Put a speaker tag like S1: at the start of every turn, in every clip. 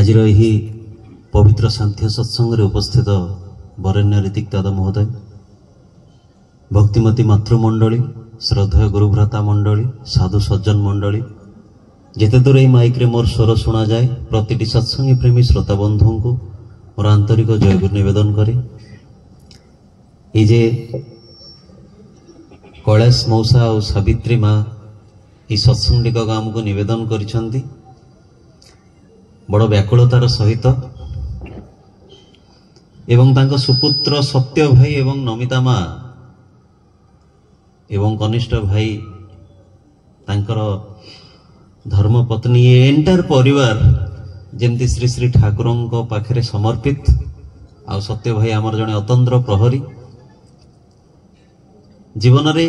S1: ଆଜିର ଏହି ପବିତ୍ର ସାନ୍ଧ୍ୟ ସତ୍ସଙ୍ଗରେ ଉପସ୍ଥିତ ବରେଣ୍ୟ ଋତିକ ଦାଦା ମହୋଦୟ, ଭକ୍ତିମତୀ ମାତୃମଣ୍ଡଳୀ, ଶ୍ରଦ୍ଧେୟ ଗୁରୁଭ୍ରାତା ମଣ୍ଡଳୀ, ସାଧୁ ସଜ୍ଜନ ମଣ୍ଡଳୀ, ଯେତେ ଦୂର ଏହି ମାଇକ୍ରେ ମୋର ସ୍ୱର ଶୁଣାଯାଏ ପ୍ରତିଟି ସତ୍ସଙ୍ଗୀ ପ୍ରେମୀ ଶ୍ରୋତା ବନ୍ଧୁଙ୍କୁ ମୋର ଆନ୍ତରିକ ଜୟଗୁରୁ ନିବେଦନ କରେ। ଏଇ ଯେ କୈଳାସ ମଉସା ଆଉ ସାବିତ୍ରୀ ମା ଏହି ସତ୍ସଙ୍ଗଟିକ ଆମକୁ ନିବେଦନ କରିଛନ୍ତି ବଡ଼ ବ୍ୟାକୁଳତାର ସହିତ, ଏବଂ ତାଙ୍କ ସୁପୁତ୍ର ସତ୍ୟ ଭାଇ ଏବଂ ନମିତା ମା ଏବଂ କନିଷ୍ଠ ଭାଇ ତାଙ୍କର ଧର୍ମପତ୍ନୀ, ଏଣ୍ଟାୟାର ପରିବାର ଯେମିତି ଶ୍ରୀ ଶ୍ରୀ ଠାକୁରଙ୍କ ପାଖରେ ସମର୍ପିତ। ଆଉ ସତ୍ୟ ଭାଇ ଆମର ଜଣେ ଅତନ୍ଦ୍ର ପ୍ରହରୀ। ଜୀବନରେ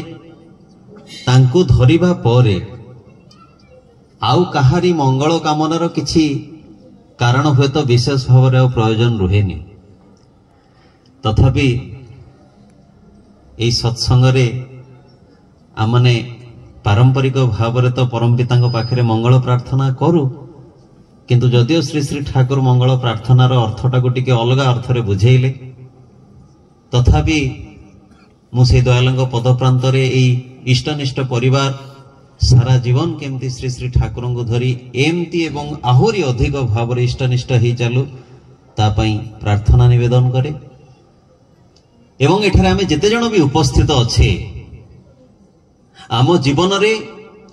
S1: ତାଙ୍କୁ ଧରିବା ପରେ ଆଉ କାହାରି ମଙ୍ଗଳ କାମନାର କିଛି କାରଣ ହୁଏତ ବିଶେଷ ଭାବରେ ଆଉ ପ୍ରୟୋଜନ ରୁହେନି। ତଥାପି ଏଇ ସତ୍ସଙ୍ଗରେ ଆମମାନେ ପାରମ୍ପରିକ ଭାବରେ ତ ପରମପିତାଙ୍କ ପାଖରେ ମଙ୍ଗଳ ପ୍ରାର୍ଥନା କରୁ, କିନ୍ତୁ ଯଦିଓ ଶ୍ରୀ ଶ୍ରୀ ଠାକୁର ମଙ୍ଗଳ ପ୍ରାର୍ଥନାର ଅର୍ଥଟାକୁ ଟିକେ ଅଲଗା ଅର୍ଥରେ ବୁଝେଇଲେ, ତଥାପି ମୁଁ ସେଇ ଦୟାଲଙ୍କ ପଦପ୍ରାନ୍ତରେ ଏଇ ଇଷ୍ଟନିଷ୍ଠ ପରିବାର ସାରା ଜୀବନ କେମିତି ଶ୍ରୀ ଶ୍ରୀ ଠାକୁରଙ୍କୁ ଧରି ଏମିତି ଏବଂ ଆହୁରି ଅଧିକ ଭାବରେ ଇଷ୍ଟନିଷ୍ଠ ହେଇ ଚାଲୁ ତା ପାଇଁ ପ୍ରାର୍ଥନା ନିବେଦନ କରେ। ଏବଂ ଏଠାରେ ଆମେ ଯେତେ ଜଣ ବି ଉପସ୍ଥିତ ଅଛେ, ଆମ ଜୀବନରେ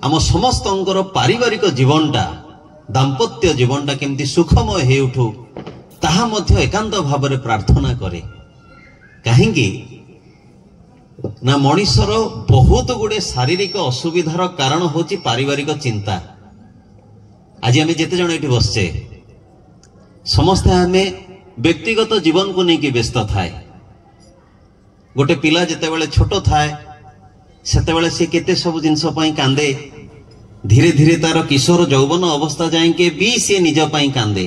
S1: ଆମ ସମସ୍ତଙ୍କର ପାରିବାରିକ ଜୀବନଟା, ଦାମ୍ପତ୍ୟ ଜୀବନଟା କେମିତି ସୁଖମୟ ହେଇଉଠୁ ତାହା ମଧ୍ୟ ଏକାନ୍ତ ଭାବରେ ପ୍ରାର୍ଥନା କରେ। କାହିଁକି ନା ମଣିଷର ବହୁତ ଗୁଡ଼େ ଶାରୀରିକ ଅସୁବିଧାର କାରଣ ହେଉଛି ପାରିବାରିକ ଚିନ୍ତା। ଆଜି ଆମେ ଯେତେ ଜଣ ଏଠି ବସିଛେ ସମସ୍ତେ ଆମେ ବ୍ୟକ୍ତିଗତ ଜୀବନକୁ ନେଇକି ବ୍ୟସ୍ତ ଥାଏ। ଗୋଟେ ପିଲା ଯେତେବେଳେ ଛୋଟ ଥାଏ ସେତେବେଳେ ସେ କେତେ ସବୁ ଜିନିଷ ପାଇଁ କାନ୍ଦେ, ଧୀରେ ଧୀରେ ତାର କିଶୋର ଯୌବନ ଅବସ୍ଥା ଯାଏଁକେ ବି ସିଏ ନିଜ ପାଇଁ କାନ୍ଦେ।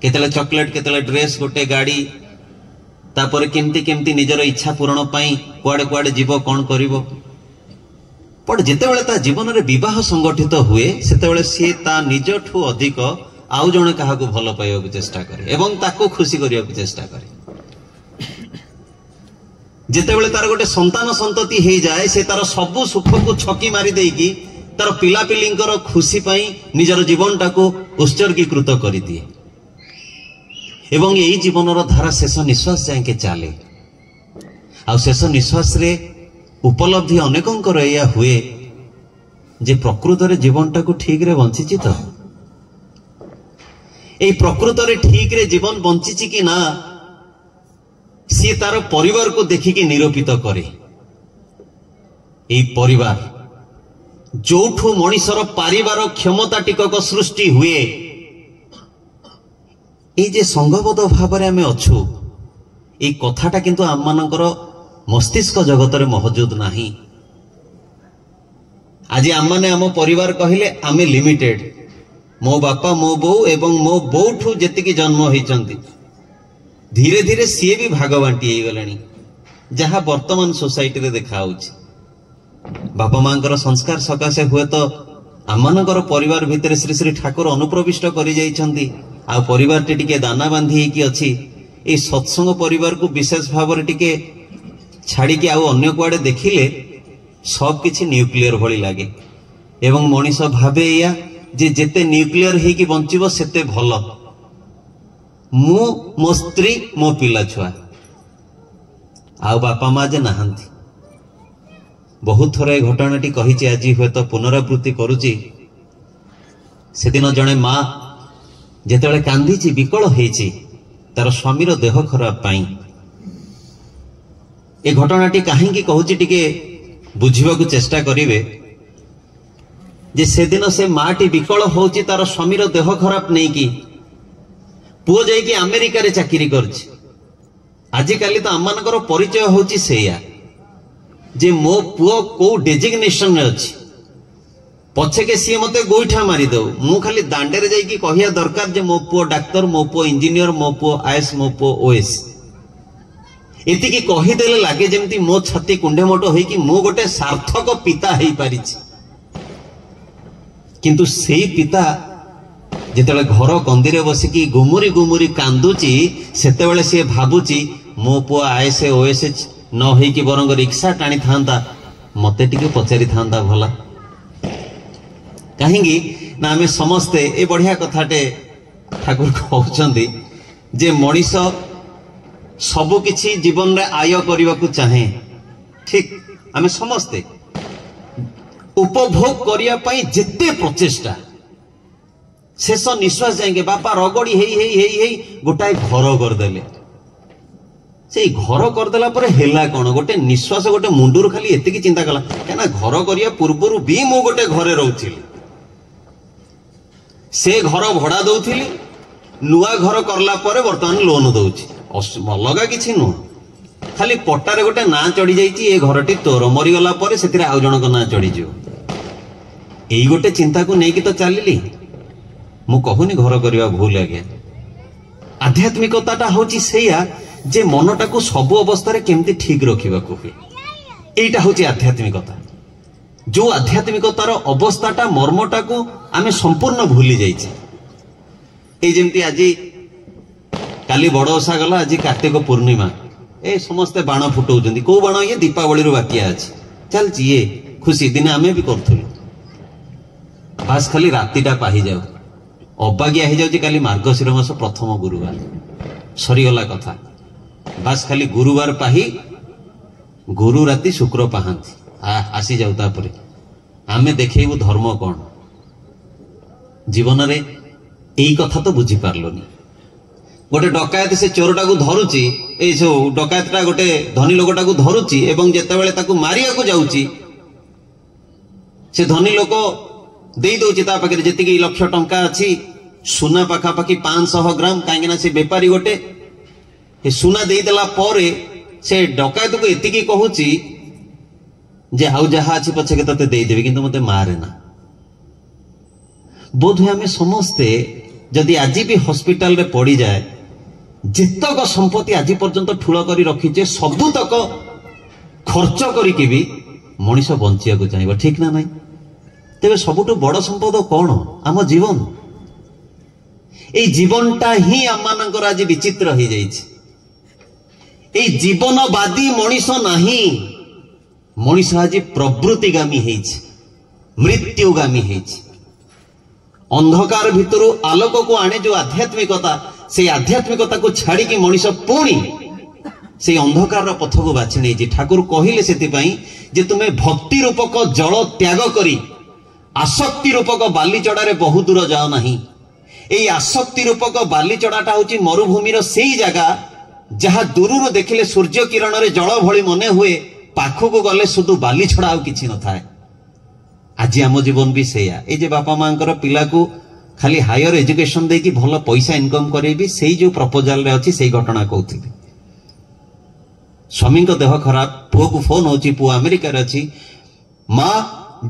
S1: କେତେବେଳେ ଚକୋଲେଟ୍, କେତେବେଳେ ଡ୍ରେସ୍, ଗୋଟେ ଗାଡ଼ି, ତାପରେ କେମିତି କେମିତି ନିଜର ଇଚ୍ଛା ପୂରଣ ପାଇଁ କୁଆଡ଼େ କୁଆଡ଼େ ଯିବ, କ'ଣ କରିବ। ବଟ୍ ଯେତେବେଳେ ତା ଜୀବନରେ ବିବାହ ସଂଗଠିତ ହୁଏ ସେତେବେଳେ ସିଏ ତା ନିଜଠୁ ଅଧିକ ଆଉ ଜଣେ କାହାକୁ ଭଲ ପାଇବାକୁ ଚେଷ୍ଟା କରେ ଏବଂ ତାକୁ ଖୁସି କରିବାକୁ ଚେଷ୍ଟା କରେ। ଯେତେବେଳେ ତାର ଗୋଟେ ସନ୍ତାନ ସନ୍ତତି ହେଇଯାଏ ସେ ତାର ସବୁ ସୁଖକୁ ଛକି ମାରି ଦେଇକି ତାର ପିଲାପିଲିଙ୍କର ଖୁସି ପାଇଁ ନିଜର ଜୀବନଟାକୁ ଉତ୍ସର୍ଗୀକୃତ କରିଦିଏ ଏବଂ ଏଇ ଜୀବନର ଧାରା ଶେଷ ନିଶ୍ୱାସ ଯାଏଁକେ ଚାଲେ। ଆଉ ଶେଷ ନିଶ୍ୱାସରେ ଉପଲବ୍ଧି ଅନେକଙ୍କର ଏଇଆ ହୁଏ ଯେ ପ୍ରକୃତରେ ଜୀବନଟାକୁ ଠିକରେ ବଞ୍ଚିଛି ତ, ଏଇ ପ୍ରକୃତରେ ଠିକରେ ଜୀବନ ବଞ୍ଚିଛି କି ନା ସିଏ ତାର ପରିବାରକୁ ଦେଖିକି ନିରୂପିତ କରେ। ଏଇ ପରିବାର ଯୋଉଠୁ ମଣିଷର ପାରିବାର କ୍ଷମତା ଟିକକ ସୃଷ୍ଟି ହୁଏ, ଏଇ ଯେ ସଂଘବଦ୍ଧ ଭାବରେ ଆମେ ଅଛୁ ଏଇ କଥାଟା କିନ୍ତୁ ଆମମାନଙ୍କର ମସ୍ତିଷ୍କ ଜଗତରେ ମହଜୁଦ ନାହିଁ। ଆଜି ଆମମାନେ ଆମ ପରିବାର କହିଲେ ଆମେ ଲିମିଟେଡ୍, ମୋ ବାପା ମୋ ବୋଉ ଏବଂ ମୋ ବୋଉଠୁ ଯେତିକି ଜନ୍ମ ହେଇଛନ୍ତି, ଧୀରେ ଧୀରେ ସିଏ ବି ଭାଗ ବାଣ୍ଟି ହେଇଗଲେଣି, ଯାହା ବର୍ତ୍ତମାନ ସୋସାଇଟିରେ ଦେଖାହଉଛି। ବାପା ମାଙ୍କର ସଂସ୍କାର ସକାଶେ ହୁଏତ ଆମମାନଙ୍କର ପରିବାର ଭିତରେ ଶ୍ରୀ ଶ୍ରୀ ଠାକୁର ଅନୁପ୍ରବିଷ୍ଟ କରିଯାଇଛନ୍ତି, ଆଉ ପରିବାରଟି ଟିକେ ଦାନା ବାନ୍ଧି ହେଇକି ଅଛି। ଏଇ ସତ୍ସଙ୍ଗ ପରିବାରକୁ ବିଶେଷ ଭାବରେ ଟିକେ ଛାଡ଼ିକି ଆଉ ଅନ୍ୟ କୁଆଡ଼େ ଦେଖିଲେ ସବୁ କିଛି ନ୍ୟୁକ୍ଲିୟର ଭଳି ଲାଗେ ଏବଂ ମଣିଷ ଭାବେ ଏଇଆ ଯେ ଯେତେ ନ୍ୟୁକ୍ଲିୟର ହେଇକି ବଞ୍ଚିବ ସେତେ ଭଲ। ମୁଁ, ମୋ ସ୍ତ୍ରୀ, ମୋ ପିଲା ଛୁଆ, ଆଉ ବାପା ମା ଯେ ନାହାନ୍ତି। ବହୁତ ଥର ଏ ଘଟଣାଟି କହିଛି, ଆଜି ହୁଏତ ପୁନରାବୃତ୍ତି କରୁଛି। ସେଦିନ ଜଣେ ମା ଯେତେବେଳେ କାନ୍ଦିଛି, ବିକଳ ହେଇଛି ତାର ସ୍ୱାମୀର ଦେହ ଖରାପ ପାଇଁ। ଏ ଘଟଣାଟି କାହିଁକି କହୁଛି ଟିକେ ବୁଝିବାକୁ ଚେଷ୍ଟା କରିବେ ଯେ ସେଦିନ ସେ ମାଟି ବିକଳ ହଉଛି ତାର ସ୍ୱାମୀର ଦେହ ଖରାପ ନେଇକି। ପୁଅ ଯାଇକି ଆମେରିକାରେ ଚାକିରି କରିଛି। ଆଜିକାଲି ତ ଆମମାନଙ୍କର ପରିଚୟ ହଉଛି ସେଇଆ ଯେ ମୋ ପୁଅ କୋଉ ଡେଜିଗ୍ନେସନରେ ଅଛି, ପଛକେ ସିଏ ମତେ ଗୋଇଠା ମାରିଦଉ, ମୁଁ ଖାଲି ଦାଣ୍ଡରେ ଯାଇକି କହିବା ଦରକାର ଯେ ମୋ ପୁଅ ଡାକ୍ତର, ମୋ ପୁଅ ଇଞ୍ଜିନିୟର, ମୋ ପୁଅ is, ମୋ ପୁଅ ଓଏସ୍। ଏତିକି କହିଦେଲେ ଲାଗେ ଯେମିତି ମୋ ଛାତି କୁଣ୍ଢେମୋଟ ହେଇକି ମୁଁ ଗୋଟେ ସାର୍ଥକ ପିତା ହେଇପାରିଛି। କିନ୍ତୁ ସେଇ ପିତା ଯେତେବେଳେ ଘର କନ୍ଦିରେ ବସିକି ଗୁମୁରି ଗୁମୁରି କାନ୍ଦୁଛି, ସେତେବେଳେ ସିଏ ଭାବୁଛି ମୋ ପୁଅ ଆଇଏସ୍ ଓଏସ୍ ନ ହେଇକି ବରଂ ରିକ୍ସା ଟାଣିଥାନ୍ତା, ମତେ ଟିକେ ପଚାରିଥାନ୍ତା ଭଲା। କାହିଁକି ନା ଆମେ ସମସ୍ତେ ଏ ବଢିଆ କଥାଟେ ଠାକୁର କହୁଛନ୍ତି ଯେ ମଣିଷ ସବୁ କିଛି ଜୀବନରେ ଆୟ କରିବାକୁ ଚାହେଁ। ଠିକ, ଆମେ ସମସ୍ତେ ଉପଭୋଗ କରିବା ପାଇଁ ଯେତେ ପ୍ରଚେଷ୍ଟା, ଶେଷ ନିଶ୍ୱାସ ଯାଇକେ ବାପା ରଗଡ଼ି ହେଇ ହେଇ ହେଇ ହେଇ ଗୋଟାଏ ଘର କରିଦେଲେ। ସେଇ ଘର କରିଦେଲା ପରେ ହେଲା କ'ଣ, ଗୋଟେ ନିଶ୍ୱାସ ଗୋଟେ ମୁଣ୍ଡରୁ ଖାଲି ଏତିକି ଚିନ୍ତା କଲା, କାହିଁକିନା ଘର କରିବା ପୂର୍ବରୁ ବି ମୁଁ ଗୋଟେ ଘରେ ରହୁଥିଲି, ସେ ଘର ଭଡ଼ା ଦଉଥିଲି, ନୂଆ ଘର କଲା ପରେ ବର୍ତ୍ତମାନ ଲୋନ ଦଉଛି, ଅଲଗା କିଛି ନୁହଁ, ଖାଲି ପଟ୍ଟାରେ ଗୋଟେ ନାଁ ଚଢି ଯାଇଛି, ଏ ଘରଟି ତୋର, ମରିଗଲା ପରେ ସେଥିରେ ଆଉ ଜଣଙ୍କ ନାଁ ଚଢିଯିବ। ଏଇ ଗୋଟେ ଚିନ୍ତାକୁ ନେଇକି ତ ଚାଲିଲି। ମୁଁ କହୁନି ଘର କରିବା ଭୁଲ ଆଜ୍ଞା, ଆଧ୍ୟାତ୍ମିକତାଟା ହଉଛି ସେଇଆ ଯେ ମନଟାକୁ ସବୁ ଅବସ୍ଥାରେ କେମିତି ଠିକ ରଖିବାକୁ ହୁଏ, ଏଇଟା ହଉଛି ଆଧ୍ୟାତ୍ମିକତା। ଯୋଉ ଆଧ୍ୟାତ୍ମିକତାର ଅବସ୍ଥାଟା, ମର୍ମଟାକୁ ଆମେ ସମ୍ପୂର୍ଣ୍ଣ ଭୁଲି ଯାଇଛେ। ଏଇ ଯେମିତି ଆଜି କାଲି ବଡ଼ ଓଷା ଗଲା, ଆଜି କାର୍ତ୍ତିକ ପୂର୍ଣ୍ଣିମା, ଏ ସମସ୍ତେ ବାଣ ଫୁଟଉଛନ୍ତି। କୋଉ ବାଣ? ଇଏ ଦୀପାବଳିରୁ ବାକିଆ ଅଛି, ଚାଲିଛି ଇଏ ଖୁସି। ଦିନେ ଆମେ ବି କରୁଥିଲୁ, ବାସ୍ ଖାଲି ରାତିଟା ପାହିଯାଉ, ଅବାଗିଆ ହେଇଯାଉଛି। କାଲି ମାର୍ଗଶିର ମାସ ପ୍ରଥମ ଗୁରୁବାର, ସରିଗଲା କଥା, ବାସ୍ ଖାଲି ଗୁରୁବାର ପାହି ଗୁରୁ ରାତି ଶୁକ୍ର ପାହାନ୍ତି ଆସିଯାଉ, ତାପରେ ଆମେ ଦେଖେଇବୁ ଧର୍ମ କ'ଣ। ଜୀବନରେ ଏଇ କଥା ତ ବୁଝିପାରିଲୁନି। ଗୋଟେ ଡକାୟତ ସେ ଚୋରଟାକୁ ଧରୁଛି, ଏଇ ସବୁ ଡକାୟତଟା ଗୋଟେ ଧନୀ ଲୋକଟାକୁ ଧରୁଛି, ଏବଂ ଯେତେବେଳେ ତାକୁ ମାରିବାକୁ ଯାଉଛି, ସେ ଧନୀ ଲୋକ ଦେଇ ଦଉଛି ତା ପାଖରେ ଯେତିକି ଲକ୍ଷ ଟଙ୍କା ଅଛି, ସୁନା ପାଖାପାଖି 500 ଗ୍ରାମ, କାହିଁକି ନା ସେ ବେପାରୀ ଗୋଟେ। ସେ ସୁନା ଦେଇଦେଲା ପରେ ସେ ଡକାୟତକୁ ଏତିକି କହୁଛି ଯେ ଆଉ ଯାହା ଅଛି ପଛକେ ତତେ ଦେଇଦେବି, କିନ୍ତୁ ମତେ ମାରେ ନା। ବୋଧହୁଏ ଆମେ ସମସ୍ତେ ଯଦି ଆଜି ବି ହସ୍ପିଟାଲରେ ପଡ଼ିଯାଏ, ଯେତକ ସମ୍ପତ୍ତି ଆଜି ପର୍ଯ୍ୟନ୍ତ ଠୁଳ କରି ରଖିଛେ, ସବୁତକ ଖର୍ଚ୍ଚ କରିକି ବି ମଣିଷ ବଞ୍ଚିବାକୁ ଚାହିଁବ, ଠିକ ନା ନାଇଁ? ତେବେ ସବୁଠୁ ବଡ଼ ସମ୍ପଦ କ'ଣ? ଆମ ଜୀବନ। ଏଇ ଜୀବନଟା ହିଁ ଆମମାନଙ୍କର ଆଜି ବିଚିତ୍ର ହେଇଯାଇଛି। ଏଇ ଜୀବନବାଦୀ ମଣିଷ ନାହିଁ, ମଣିଷ ଆଜି ପ୍ରବୃତ୍ତିଗାମୀ ହେଇଛି, ମୃତ୍ୟୁଗାମୀ ହେଇଛି। ଅନ୍ଧକାର ଭିତରୁ ଆଲୋକକୁ ଆଣେ ଯୋଉ ଆଧ୍ୟାତ୍ମିକତା, ସେଇ ଆଧ୍ୟାତ୍ମିକତାକୁ ଛାଡ଼ିକି ମଣିଷ ପୁଣି ସେଇ ଅନ୍ଧକାରର ପଥକୁ ବାଛି ନେଇଛି। ଠାକୁର କହିଲେ ସେଥିପାଇଁ ଯେ ତୁମେ ଭକ୍ତି ରୂପକ ଜଳ ତ୍ୟାଗ କରି ଆସକ୍ତି ରୂପକ ବାଲିଚଡ଼ାରେ ବହୁ ଦୂର ଯାଅ ନାହିଁ। ଏଇ ଆସକ୍ତି ରୂପକ ବାଲିଚଡ଼ାଟା ହଉଛି ମରୁଭୂମିର ସେଇ ଜାଗା ଯାହା ଦୂରରୁ ଦେଖିଲେ ସୂର୍ଯ୍ୟ କିରଣରେ ଜଳ ଭଳି ମନେ ହୁଏ, ପାଖକୁ ଗଲେ শুধু ବାଲି ଛଡ଼ା ଆଉ କିଛି ନଥାଏ। ଆଜି ଆମ ଜୀବନ ବି ସେଇଆ। ଏଇ ଯେ ବାପା ମାଙ୍କର ପିଲାକୁ ଖାଲି ହାୟର ଏଜୁକେସନ ଦେଇକି ଭଲ ପଇସା ଇନକମ୍ କରେଇବି, ସେଇ ଯୋଉ ପ୍ରପୋଜାଲରେ ଅଛି ସେଇ ଘଟଣା କହୁଥିଲି। ସ୍ୱାମୀଙ୍କ ଦେହ ଖରାପ, ପୁଅକୁ ଫୋନ ହଉଛି, ପୁଅ ଆମେରିକାରେ ଅଛି, ମା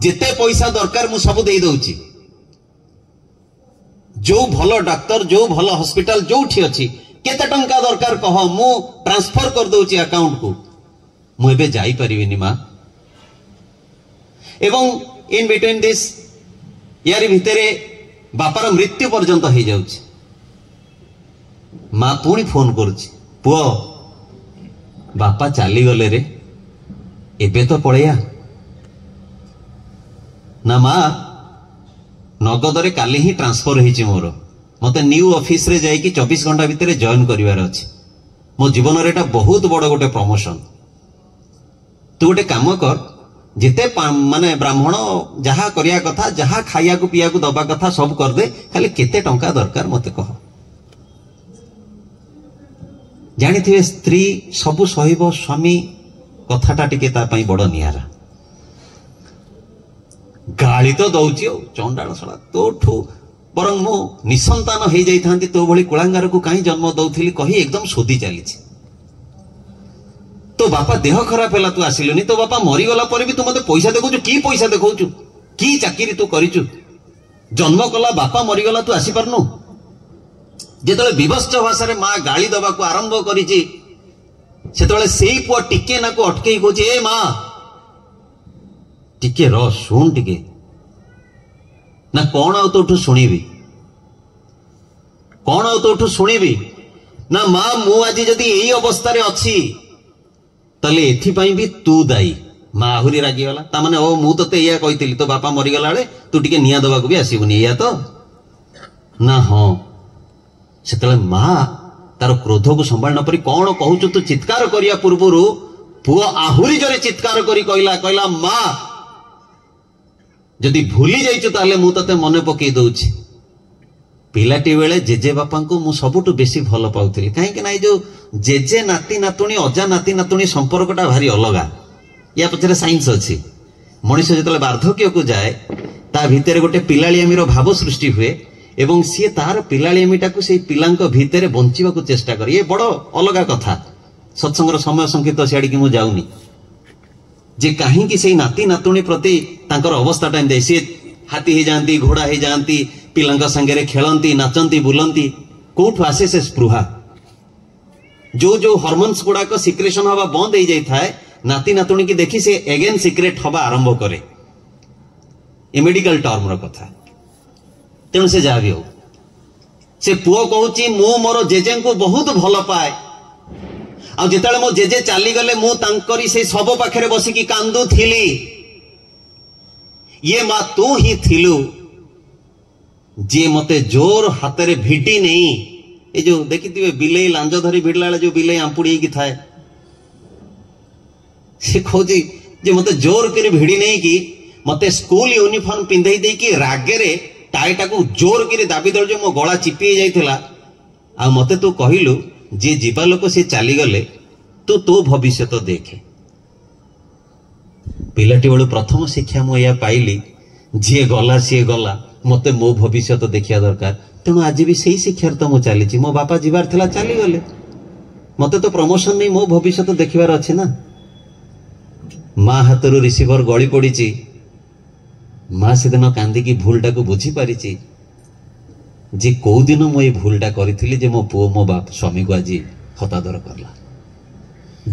S1: ଯେତେ ପଇସା ଦରକାର ମୁଁ ସବୁ ଦେଇ ଦଉଛି, ଯୋଉ ଭଲ ଡାକ୍ତର, ଯୋଉ ଭଲ ହସ୍ପିଟାଲ ଯୋଉଠି ଅଛି, କେତେ ଟଙ୍କା ଦରକାର କହ, ମୁଁ ଟ୍ରାନ୍ସଫର କରିଦଉଛି ଆକାଉଣ୍ଟକୁ, ମୁଁ ଏବେ ଯାଇପାରିବିନି ମା। ଏବଂ ଇନ୍ ବିଟୱିନ୍ this ୟାରି ଭିତରେ ବାପାର ମୃତ୍ୟୁ ପର୍ଯ୍ୟନ୍ତ ହେଇଯାଉଛି। ମା ପୁଣି ଫୋନ କରୁଛି, ପୁଅ ବାପା ଚାଲିଗଲେ ରେ, ଏବେ ତ ପଳେଇଆ। ନା ମା, ନଗଦରେ କାଲି ହିଁ ଟ୍ରାନ୍ସଫର ହେଇଛି ମୋର, ମତେ ନ୍ୟୁ ଅଫିସରେ ଯାଇକି 24 ଘଣ୍ଟା ଭିତରେ ଜଏନ୍ କରିବାର ଅଛି, ମୋ ଜୀବନରେ ଏଇଟା ବହୁତ ବଡ଼ ଗୋଟେ ପ୍ରମୋସନ। ତୁ ଗୋଟେ କାମ କର, ଯେତେ ମାନେ ବ୍ରାହ୍ମଣ ଯାହା କରିବା କଥା, ଯାହା ଖାଇବାକୁ ପିଇବାକୁ ଦବା କଥା ସବୁ କରିଦେ, ଖାଲି କେତେ ଟଙ୍କା ଦରକାର ମତେ କହ। ଜାଣିଥିବେ ସ୍ତ୍ରୀ ସବୁ ସହିବ, ସ୍ୱାମୀ କଥାଟା ଟିକେ ତା ପାଇଁ ବଡ଼ ନିଆରା। ଗାଳି ତ ଦଉଛି ଆଉ ଚଣ୍ଡାଳ ଶଳା, ତୋଠୁ ବରଂ ମୁଁ ନିସନ୍ତାନ ହେଇଯାଇଥାନ୍ତି, ତୋ ଭଳି କୁଳାଙ୍ଗାରକୁ କାହିଁ ଜନ୍ମ ଦଉଥିଲି କହି ଏକଦମ ଶୋଧି ଚାଲିଛି। ତୋ ବାପା ଦେହ ଖରାପ ହେଲା ତୁ ଆସିଲୁନି, ତୋ ବାପା ମରିଗଲା ପରେ ବି ତୁ ମତେ ପଇସା ଦେଖଉଛୁ, କି ପଇସା ଦେଖଉଛୁ, କି ଚାକିରି ତୁ କରିଛୁ, ଜନ୍ମ କଲା ବାପା ମରିଗଲା ତୁ ଆସିପାରୁନୁ। ଯେତେବେଳେ ବିଭତ୍ସ ଭାଷାରେ ମା ଗାଳି ଦବାକୁ ଆରମ୍ଭ କରିଛି, ସେତେବେଳେ ସେଇ ପୁଅ ଟିକେ ନାକୁ ଅଟକେଇ କହୁଛି, ଏ ମା ଟିକେ ର, ଶୁଣ ଟିକେ। ନା କଣ ଆଉ ତୋଠୁ ଶୁଣିବି, କ'ଣ ଆଉ ତୋଠୁ ଶୁଣିବି? ନା ମା, ମୁଁ ଆଜି ଯଦି ଏଇ ଅବସ୍ଥାରେ ଅଛି ତାହେଲେ ଏଥିପାଇଁ ବି ତୁ ଦାୟୀ। ମା ଆହୁରି ରାଗିଗଲା। ତାମାନେ ଓ ମୁଁ ତତେ ଏଇଆ କହିଥିଲି, ତୋ ବାପା ମରିଗଲା ବେଳେ ତୁ ଟିକେ ନିଆଁ ଦେବାକୁ ବି ଆସିବୁନି, ଏଇଆ ତ? ନା ହଁ। ସେତେବେଳେ ମା ତାର କ୍ରୋଧକୁ ସମ୍ଭାଳି ନପାରି କ'ଣ କହୁଛୁ ତୁ ଚିତ୍କାର କରିବା ପୂର୍ବରୁ ପୁଅ ଆହୁରି ଜୋରେ ଚିତ୍କାର କରି କହିଲା, କହିଲା ମା ଯଦି ଭୁଲି ଯାଇଛୁ ତାହେଲେ ମୁଁ ତତେ ମନେ ପକେଇ ଦଉଛି। ପିଲାଟି ବେଳେ ଜେଜେ ବାପାଙ୍କୁ ମୁଁ ସବୁଠୁ ବେଶୀ ଭଲ ପାଉଥିଲି, କାହିଁକି ନା ଏଇ ଯୋଉ ଜେଜେ ନାତି ନାତୁଣୀ, ଅଜା ନାତି ନାତୁଣୀ ସମ୍ପର୍କଟା ଭାରି ଅଲଗା। ୟା ପଛରେ ସାଇନ୍ସ ଅଛି। ମଣିଷ ଯେତେବେଳେ ବାର୍ଦ୍ଧକ୍ୟକୁ ଯାଏ ତା ଭିତରେ ଗୋଟେ ପିଲାଳିଆମିର ଭାବ ସୃଷ୍ଟି ହୁଏ ଏବଂ ସିଏ ତାର ପିଲାଳିଆମିଟାକୁ ସେଇ ପିଲାଙ୍କ ଭିତରେ ବଞ୍ଚିବାକୁ ଚେଷ୍ଟା କରେ। ଇଏ ବଡ଼ ଅଲଗା କଥା, ସତ୍ସଙ୍ଗର ସମୟ ସଂକ୍ଷିପ୍ତ, ସିଆଡ଼ିକି ମୁଁ ଯାଉନି। ଯେ କାହିଁକି ସେଇ ନାତି ନାତୁଣୀ ପ୍ରତି ତାଙ୍କର ଅବସ୍ଥାଟା ଏମିତି, ସିଏ ହାତୀ ହେଇଯାଆନ୍ତି, ଘୋଡ଼ା ହେଇଯାଆନ୍ତି, ପିଲାଙ୍କ ସାଙ୍ଗରେ ଖେଳନ୍ତି, ନାଚନ୍ତି, ବୁଲନ୍ତି। କୋଉଠୁ ଆସେ ସେ ସ୍ପୃହା? ଯୋଉ ଯୋଉ ହରମୋନ୍ସ ଗୁଡାକ ସିକ୍ରେସନ ହବା ବନ୍ଦ ହେଇଯାଇଥାଏ, ନାତି ନାତୁଣୀକି ଦେଖି ସେ ଏଗେନ୍ ସିକ୍ରେଟ ହବା ଆରମ୍ଭ କରେ। ଏ ମେଡିକାଲ ଟର୍ମର କଥା। ତେଣୁ ସେ ଯାହା ବି ହଉ, ସେ ପୁଅ କହୁଛି ମୁଁ ମୋର ଜେଜେଙ୍କୁ ବହୁତ ଭଲ ପାଏ, ଆଉ ଯେତେବେଳେ ମୋ ଜେଜେ ଚାଲିଗଲେ ମୁଁ ତାଙ୍କରି ସେଇ ଶବ ପାଖରେ ବସିକି କାନ୍ଦୁଥିଲି। ଇଏ ମା ତୁ ହିଁ ଥିଲୁ ଯିଏ ମତେ ଜୋର ହାତରେ ଭିଡି ନେଇ, ଏ ଯୋଉ ଦେଖିଥିବେ ବିଲେଇ ଲାଞ୍ଜ ଧରି ଭିଡ଼ିଲା ବେଳେ ଯୋଉ ବିଲେଇ ଆମ୍ପୁଡି ହେଇକି ଥାଏ, ସେ କହୁଛି ଯେ ମତେ ଜୋର କରି ଭିଡି ନେଇକି ମତେ ସ୍କୁଲ ୟୁନିଫର୍ମ ପିନ୍ଧେଇ ଦେଇକି ରାଗରେ ଟାଇଟାକୁ ଜୋର କରି ଦାବି ଦେଲୁ ଯେ ମୋ ଗଳା ଚିପି ହେଇଯାଇଥିଲା। ଆଉ ମତେ ତୁ କହିଲୁ ଯିଏ ଯିବା ଲୋକ ସିଏ ଚାଲିଗଲେ, ତୁ ତୋ ଭବିଷ୍ୟତ ଦେଖେ। ପିଲାଟି ବେଳୁ ପ୍ରଥମ ଶିକ୍ଷା ମୁଁ ଏଇଆ ପାଇଲି, ଯିଏ ଗଲା ସିଏ ଗଲା, ମତେ ମୋ ଭବିଷ୍ୟତ ଦେଖିବା ଦରକାର। ତେଣୁ ଆଜି ବି ସେଇ ଶିକ୍ଷାରେ ତ ମୁଁ ଚାଲିଛି। ମୋ ବାପା ଯିବାର ଥିଲା ଚାଲିଗଲେ, ମତେ ତ ପ୍ରମୋସନ ନେଇ ମୋ ଭବିଷ୍ୟତ ଦେଖିବାର ଅଛି ନା। ମା ହାତରୁ ରିସିଭର ଗଳି ପଡ଼ିଛି, ମା ସେଦିନ କାନ୍ଦିକି ଭୁଲଟାକୁ ବୁଝିପାରିଛି ଯେ କୋଉଦିନ ମୁଁ ଏଇ ଭୁଲଟା କରିଥିଲି ଯେ ମୋ ପୁଅ ମୋ ବାପ ସ୍ୱାମୀକୁ ଆଜି ହତାଦର କଲା।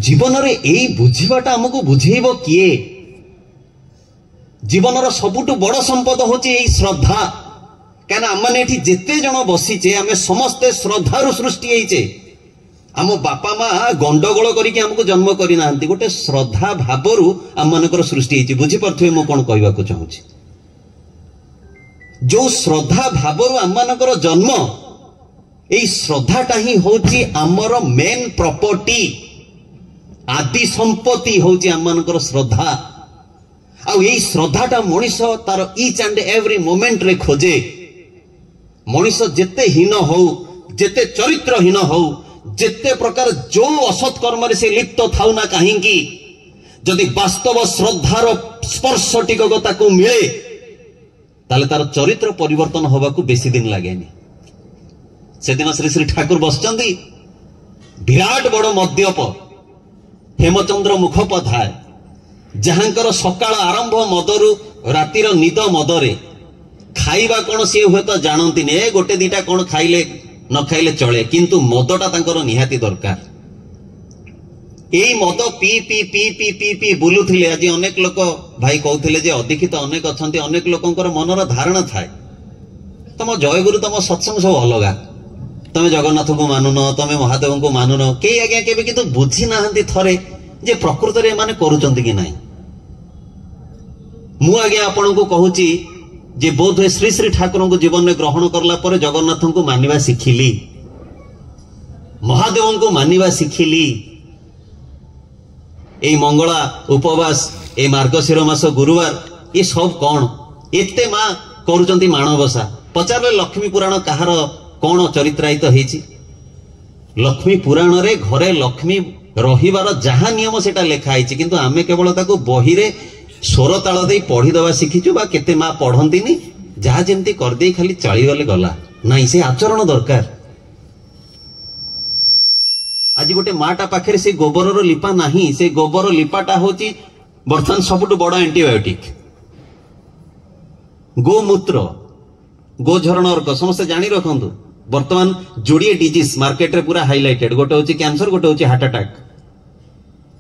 S1: ଜୀବନରେ ଏଇ ବୁଝିବାଟା ଆମକୁ ବୁଝେଇବ କିଏ? ଜୀବନର ସବୁଠୁ ବଡ଼ ସମ୍ପଦ ହଉଛି ଏଇ ଶ୍ରଦ୍ଧା। କାହିଁକିନା ଆମମାନେ ଏଠି ଯେତେ ଜଣ ବସିଛେ ଆମେ ସମସ୍ତେ ଶ୍ରଦ୍ଧାରୁ ସୃଷ୍ଟି ହେଇଛେ। ଆମ ବାପା ମା ଗଣ୍ଡଗୋଳ କରିକି ଆମକୁ ଜନ୍ମ କରିନାହାନ୍ତି, ଗୋଟେ ଶ୍ରଦ୍ଧା ଭାବରୁ ଆମମାନଙ୍କର ସୃଷ୍ଟି ହେଇଛି। ବୁଝିପାରୁଥିବେ ମୁଁ କଣ କହିବାକୁ ଚାହୁଁଛି? ଯୋଉ ଶ୍ରଦ୍ଧା ଭାବରୁ ଆମମାନଙ୍କର ଜନ୍ମ, ଏଇ ଶ୍ରଦ୍ଧାଟା ହିଁ ହଉଛି ଆମର ମେନ୍ ପ୍ରପର୍ଟି। ଆଦି ସମ୍ପତ୍ତି ହଉଛି ଆମମାନଙ୍କର ଶ୍ରଦ୍ଧା। ଆଉ ଏଇ ଶ୍ରଦ୍ଧାଟା ମଣିଷ ତାର ଇଚ୍ ଆଣ୍ଡ ଏଭ୍ରି ମୋମେଣ୍ଟରେ ଖୋଜେ। ମଣିଷ ଯେତେ ହୀନ ହଉ, ଯେତେ ଚରିତ୍ରହୀନ ହଉ, ଯେତେ ପ୍ରକାର ଯୋଉ ଅସତ୍ କର୍ମରେ ସେ ଲିପ୍ତ ଥାଉ ନା କାହିଁକି, ଯଦି ବାସ୍ତବ ଶ୍ରଦ୍ଧାର ସ୍ପର୍ଶ ଟିକକ ତାକୁ ମିଳେ, ତାହେଲେ ତାର ଚରିତ୍ର ପରିବର୍ତ୍ତନ ହବାକୁ ବେଶୀ ଦିନ ଲାଗେନି। ସେଦିନ ଶ୍ରୀ ଶ୍ରୀ ଠାକୁର ବସିଛନ୍ତି, ବିରାଟ ବଡ ମଦ୍ୟପ ହେମଚନ୍ଦ୍ର ମୁଖୋପାଧ୍ୟାୟ, ଯାହାଙ୍କର ସକାଳ ଆରମ୍ଭ ମଦରୁ ରାତିର ନିଦ ମଦରେ, ଖାଇବା କଣ ସିଏ ହୁଏତ ଜାଣନ୍ତିନି, ଏ ଗୋଟେ ଦିଟା କଣ ଖାଇଲେ ନ ଖାଇଲେ ଚଳେ, କିନ୍ତୁ ମଦଟା ତାଙ୍କର ନିହାତି ଦରକାର। ଏଇ ମଦ ପିଇ ପିଇ ପିଇ ପିଇ ପିଇ ପିଇ ବୁଲୁଥିଲେ। ଆଜି ଅନେକ ଲୋକ ଭାଇ କହୁଥିଲେ ଯେ ଅଦୀକ୍ଷିତ ଅନେକ ଅଛନ୍ତି, ଅନେକ ଲୋକଙ୍କର ମନର ଧାରଣା ଥାଏ ତମ ଜୟଗୁରୁ ତମ ସତ୍ସଙ୍ଗ ସବୁ ଅଲଗା, ତମେ ଜଗନ୍ନାଥଙ୍କୁ ମାନୁନ, ତମେ ମହାଦେବଙ୍କୁ ମାନୁନ। କେହି ଆଜ୍ଞା କେବେ କିନ୍ତୁ ବୁଝି ନାହାନ୍ତି ଥରେ ଯେ ପ୍ରକୃତରେ ଏମାନେ କରୁଛନ୍ତି କି ନାହିଁ। ମୁଁ ଆଜ୍ଞା ଆପଣଙ୍କୁ କହୁଛି ଯେ ବୋଧହୁଏ ଶ୍ରୀ ଶ୍ରୀ ଠାକୁରଙ୍କୁ ଜୀବନରେ ଗ୍ରହଣ କଲା ପରେ ଜଗନ୍ନାଥଙ୍କୁ ମାନିବା ଶିଖିଲି, ମହାଦେବଙ୍କୁ ମାନିବା ଶିଖିଲି। ଏଇ ମଙ୍ଗଳା ଉପବାସ, ଏଇ ମାର୍ଗଶିର ମାସ ଗୁରୁବାର, ଏ ସବୁ କଣ ଏତେ ମା କରୁଛନ୍ତି ମାଣବସା? ପଚାରିଲେ ଲକ୍ଷ୍ମୀ ପୁରାଣ କାହାର କଣ ଚରିତ୍ରାୟିତ ହେଇଛି? ଲକ୍ଷ୍ମୀ ପୁରାଣରେ ଘରେ ଲକ୍ଷ୍ମୀ ରହିବାର ଯାହା ନିୟମ ସେଟା ଲେଖା ହେଇଛି, କିନ୍ତୁ ଆମେ କେବଳ ତାକୁ ବହିରେ ସ୍ୱର ତାଳ ଦେଇ ପଢିଦେବା ଶିଖିଛୁ, ବା କେତେ ମା ପଢନ୍ତିନି, ଯାହା ଯେମିତି କରିଦେଇ ଖାଲି ଚଳିଗଲେ ଗଲା। ନାଇଁ, ସେ ଆଚରଣ ଦରକାର। ଆଜି ଗୋଟେ ମାଟା ପାଖରେ ସେ ଗୋବରର ଲିପା ନାହିଁ, ସେ ଗୋବର ଲିପାଟା ହଉଛି ବର୍ତ୍ତମାନ ସବୁଠୁ ବଡ ଆଣ୍ଟିବାୟୋଟିକ। ଗୋମୂତ୍ର, ଗୋଝରଣ ଅର୍କ, ସମସ୍ତେ ଜାଣି ରଖନ୍ତୁ ବର୍ତ୍ତମାନ ଯୋଡ଼ିଏ ଡିଜିଜ୍ ମାର୍କେଟରେ ପୁରା ହାଇଲାଇଟେଡ୍, ଗୋଟେ ହଉଛି କ୍ୟାନ୍ସର, ଗୋଟେ ହଉଛି ହାର୍ଟ ଆଟାକ୍।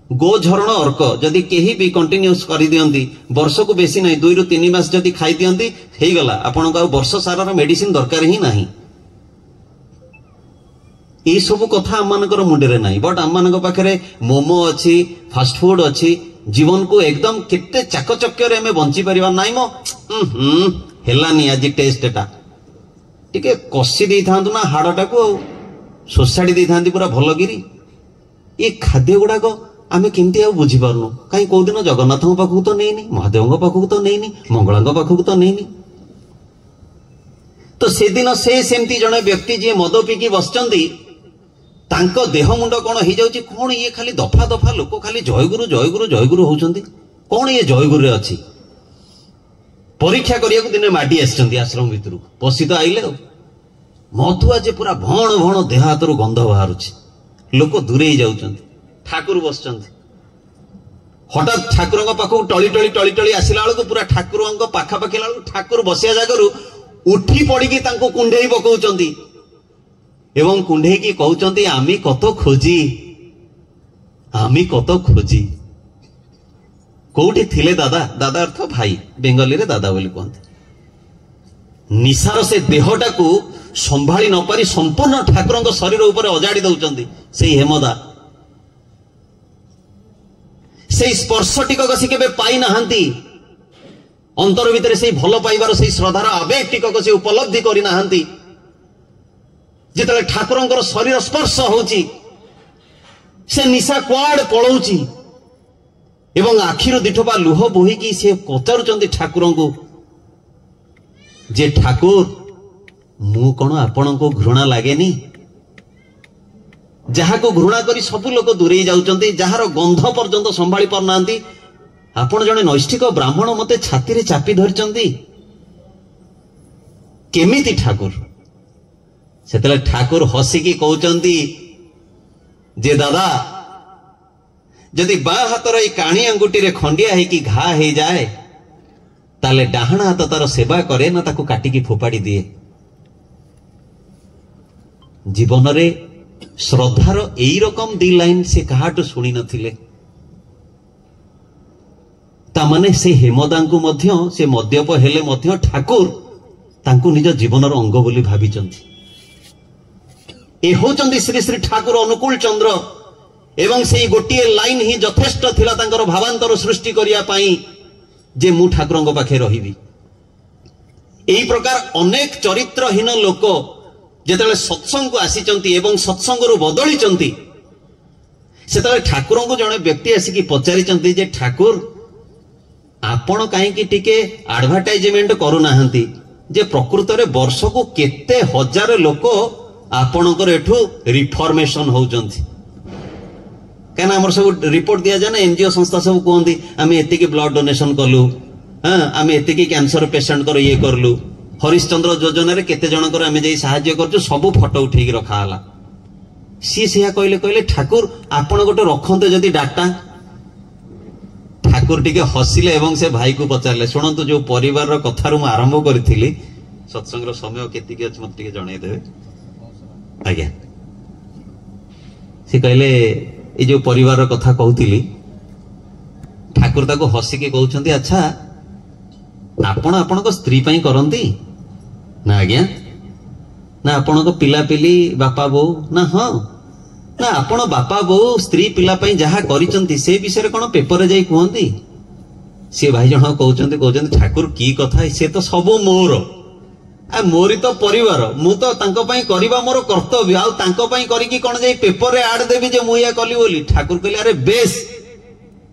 S1: ଗୋଝରଣ ଅର୍କ ଯଦି କେହି ବି କଣ୍ଟିନ୍ୟୁସ୍ କରିଦିଅନ୍ତି, ବର୍ଷକୁ ବେଶୀ ନାହିଁ 2ରୁ 3 ମାସ ଯଦି ଖାଇଦିଅନ୍ତି, ହେଇଗଲା, ଆପଣଙ୍କୁ ଆଉ ବର୍ଷ ସାରାର ମେଡିସିନ ଦରକାର ହିଁ ନାହିଁ। ଏଇସବୁ କଥା ଆମମାନଙ୍କର ମୁଣ୍ଡରେ ନାହିଁ। ବଟ୍ ଆମମାନଙ୍କ ପାଖରେ ମୋମୋ ଅଛି, ଫାଷ୍ଟଫୁଡ୍ ଅଛି, ଜୀବନକୁ ଏକଦମ କେତେ ଚାକଚକ୍ୟରେ ଆମେ ବଞ୍ଚିପାରିବା। ନାଇଁ ମ, ହେଲାନି ଆଜି ଟେଷ୍ଟଟା, ଟିକେ କଷି ଦେଇଥାନ୍ତୁ ନା ହାଡ଼ଟାକୁ, ଆଉ ଶୋଷାଡ଼ି ଦେଇଥାନ୍ତି ପୁରା ଭଲକିରି। ଏ ଖାଦ୍ୟ ଗୁଡ଼ାକ ଆମେ କେମିତି ଆଉ ବୁଝିପାରୁନୁ। କାହିଁ କୋଉଦିନ ଜଗନ୍ନାଥଙ୍କ ପାଖକୁ ତ ନେଇନି, ମହାଦେବଙ୍କ ପାଖକୁ ତ ନେଇନି, ମଙ୍ଗଳାଙ୍କ ପାଖକୁ ତ ନେଇନି। ତ ସେଦିନ ସେ ସେମିତି ଜଣେ ବ୍ୟକ୍ତି ଯିଏ ମଦ ପିଇକି ବସିଛନ୍ତି, ତାଙ୍କ ଦେହ ମୁଣ୍ଡ କ'ଣ ହେଇଯାଉଛି, କ'ଣ ଇଏ ଖାଲି ଦଫା ଦଫା ଲୋକ ଖାଲି ଜୟଗୁରୁ ଜୟଗୁରୁ ଜୟଗୁରୁ ହଉଛନ୍ତି, କ'ଣ ଇଏ ଜୟଗୁରୁରେ ଅଛି? ପରୀକ୍ଷା କରିବାକୁ ଦିନେ ମାଡି ଆସିଛନ୍ତି ଆଶ୍ରମ ଭିତରକୁ, ପଶି ତ ଆଇଲେ ଆଉ ମଦୁଆ ଯେ ପୁରା ଭଣ ଭଣ ଦେହ ହାତରୁ ଗନ୍ଧ ବାହାରୁଛି, ଲୋକ ଦୂରେଇ ଯାଉଛନ୍ତି। ଠାକୁର ବସିଛନ୍ତି, ହଠାତ୍ ଠାକୁରଙ୍କ ପାଖକୁ ଟଳି ଟଳି ଟଳି ଟଳି ଆସିଲା ବେଳକୁ ପୁରା ଠାକୁରଙ୍କ ପାଖାପାଖି ହେଲା ବେଳକୁ ଠାକୁର ବସିବା ଜାଗାରୁ ଉଠି ପଡ଼ିକି ତାଙ୍କୁ କୁଣ୍ଢେଇ ପକଉଛନ୍ତି ଏବଂ କୁଣ୍ଢେଇକି କହୁଛନ୍ତି, ଆମେ କତ ଖୋଜି, ଆମେ କତ ଖୋଜି। କୋଉଠି ଥିଲେ ଦାଦା? ଦାଦା ଅର୍ଥ ଭାଇ, ବେଙ୍ଗଲୀରେ ଦାଦା ବୋଲି କୁହନ୍ତି। ନିଶାର ସେ ଦେହଟାକୁ ସମ୍ଭାଳି ନପାରି ସମ୍ପୂର୍ଣ୍ଣ ଠାକୁରଙ୍କ ଶରୀର ଉପରେ ଅଜାଡ଼ି ଦଉଛନ୍ତି ସେଇ ହେମଦା। ସେଇ ସ୍ପର୍ଶ ଟିକକ ସେ କେବେ ପାଇନାହାନ୍ତି, ଅନ୍ତର ଭିତରେ ସେଇ ଭଲ ପାଇବାର ସେଇ ଶ୍ରଦ୍ଧାର ଆବେଗ ଟିକକ ସେ ଉପଲବ୍ଧି କରିନାହାନ୍ତି। ଯେତେବେଳେ ଠାକୁରଙ୍କର ଶରୀର ସ୍ପର୍ଶ ହଉଛି, ସେ ନିଶା କୁଆଡେ ପଳଉଛି ଏବଂ ଆଖିରୁ ଦିଠୋପା ଲୁହ ବୋହିକି ସେ ପଚାରୁଛନ୍ତି ଠାକୁରଙ୍କୁ ଯେ ଠାକୁର, ମୁଁ କଣ ଆପଣଙ୍କୁ ଘୃଣା ଲାଗେନି? ଯାହାକୁ ଘୃଣା କରି ସବୁ ଲୋକ ଦୂରେଇ ଯାଉଛନ୍ତି, ଯାହାର ଗନ୍ଧ ପର୍ଯ୍ୟନ୍ତ ସମ୍ଭାଳି ପାରୁନାହାନ୍ତି, ଆପଣ ଜଣେ ନୈଷ୍ଠିକ ବ୍ରାହ୍ମଣ ମତେ ଛାତିରେ ଚାପି ଧରିଛନ୍ତି କେମିତି ଠାକୁର? ସେତେବେଳେ ଠାକୁର ହସିକି କହୁଛନ୍ତି ଯେ ଦାଦା, ଯଦି ବାଁ ହାତର ଏଇ କାଣି ଆଙ୍ଗୁଠିରେ ଖଣ୍ଡିଆ ହେଇକି ଘା ହେଇଯାଏ, ତାହେଲେ ଡାହାଣ ହାତ ତାର ସେବା କରେ ନା ତାକୁ କାଟିକି ଫୋପାଡ଼ି ଦିଏ? ଜୀବନରେ ଶ୍ରଦ୍ଧାର ଏଇ ରକମ ଦି ଲାଇନ ସେ କାହାଠୁ ଶୁଣି ନଥିଲେ। ତାମାନେ ସେ ହେମଦାଙ୍କୁ ମଧ୍ୟ, ସେ ମଦ୍ୟପ ହେଲେ ମଧ୍ୟ ଠାକୁର ତାଙ୍କୁ ନିଜ ଜୀବନର ଅଙ୍ଗ ବୋଲି ଭାବିଛନ୍ତି। ଏ ହଉଛନ୍ତି ଶ୍ରୀ ଶ୍ରୀ ଠାକୁର ଅନୁକୂଳ ଚନ୍ଦ୍ର। ଏବଂ ସେଇ ଗୋଟିଏ ଲାଇନ ହିଁ ଯଥେଷ୍ଟ ଥିଲା ତାଙ୍କର ଭାବାନ୍ତର ସୃଷ୍ଟି କରିବା ପାଇଁ ଯେ ମୁଁ ଠାକୁରଙ୍କ ପାଖେ ରହିବି। ଏଇ ପ୍ରକାର ଅନେକ ଚରିତ୍ରହୀନ ଲୋକ ଯେତେବେଳେ ସତ୍ସଙ୍ଗକୁ ଆସିଛନ୍ତି ଏବଂ ସତ୍ସଙ୍ଗରୁ ବଦଳିଛନ୍ତି, ସେତେବେଳେ ଠାକୁରଙ୍କୁ ଜଣେ ବ୍ୟକ୍ତି ଆସିକି ପଚାରିଛନ୍ତି ଯେ ଠାକୁର, ଆପଣ କାହିଁକି ଟିକେ ଆଡଭର୍ଟାଇଜମେଣ୍ଟ କରୁନାହାନ୍ତି ଯେ ପ୍ରକୃତରେ ବର୍ଷକୁ କେତେ ହଜାର ଲୋକ ଆପଣଙ୍କର ଏଠୁ ରିଫର୍ମେସନ ହଉଛନ୍ତି? କାହିଁକିନା ଆମର ସବୁ ରିପୋର୍ଟ ଦିଆଯାଏ ନା, ଏନଜିଓ ସଂସ୍ଥା ସବୁ କୁହନ୍ତି ଆମେ ଏତିକି ବ୍ଲଡ ଡୋନେସନ କଲୁ, ହଁ ଆମେ ଏତିକି କ୍ୟାନ୍ସର ପେସେଣ୍ଟଙ୍କର ଇଏ କଲୁ, ହରିଶ୍ଚନ୍ଦ୍ର ଯୋଜନାରେ କେତେ ଜଣଙ୍କର ଆମେ ଯାଇ ସାହାଯ୍ୟ କରୁଛୁ, ସବୁ ଫଟୋ ଉଠେଇକି ରଖା ହେଲା। ସିଏ ସେଇଆ କହିଲେ, କହିଲେ ଠାକୁର ଆପଣ ଗୋଟେ ରଖନ୍ତେ ଯଦି ଡାଟା। ଠାକୁର ଟିକେ ହସିଲେ ଏବଂ ସେ ଭାଇକୁ ପଚାରିଲେ, ଶୁଣନ୍ତୁ ଯୋଉ ପରିବାରର କଥାରୁ ମୁଁ ଆରମ୍ଭ କରିଥିଲି, ସତ୍ସଙ୍ଗର ସମୟ କେତିକି ଅଛି ମତେ ଟିକେ ଜଣେଇଦେବେ ଆଜ୍ଞା। ସେ କହିଲେ ଏଇ ଯୋଉ ପରିବାରର କଥା କହୁଥିଲି, ଠାକୁର ତାକୁ ହସିକି କହୁଛନ୍ତି, ଆଚ୍ଛା ଆପଣ ଆପଣଙ୍କ ସ୍ତ୍ରୀ ପାଇଁ କରନ୍ତି ନା ଆଜ୍ଞା? ନା ଆପଣଙ୍କ ପିଲାପିଲି ବାପା ବୋଉ? ନା ହଁ। ନା ଆପଣ ବାପା ବୋଉ ସ୍ତ୍ରୀ ପିଲା ପାଇଁ ଯାହା କରିଛନ୍ତି ସେ ବିଷୟରେ କଣ ପେପରରେ ଯାଇ କୁହନ୍ତି? ସିଏ ଭାଇ ଜଣ କହୁଛନ୍ତି, କହୁଛନ୍ତି ଠାକୁର କି କଥା, ସେ ତ ସବୁ ମୋର, ମୋରି ତ ପରିବାର, ମୁଁ ତ ତାଙ୍କ ପାଇଁ କରିବା ମୋର କର୍ତ୍ତବ୍ୟ, ଆଉ ତାଙ୍କ ପାଇଁ କରିକି କଣ ଯାଇ ପେପରରେ ଆଡ ଦେବି ଯେ ମୁଁ ଏଇଆ କଲି ବୋଲି? ଠାକୁର କହିଲେ ଆରେ ବେଶ,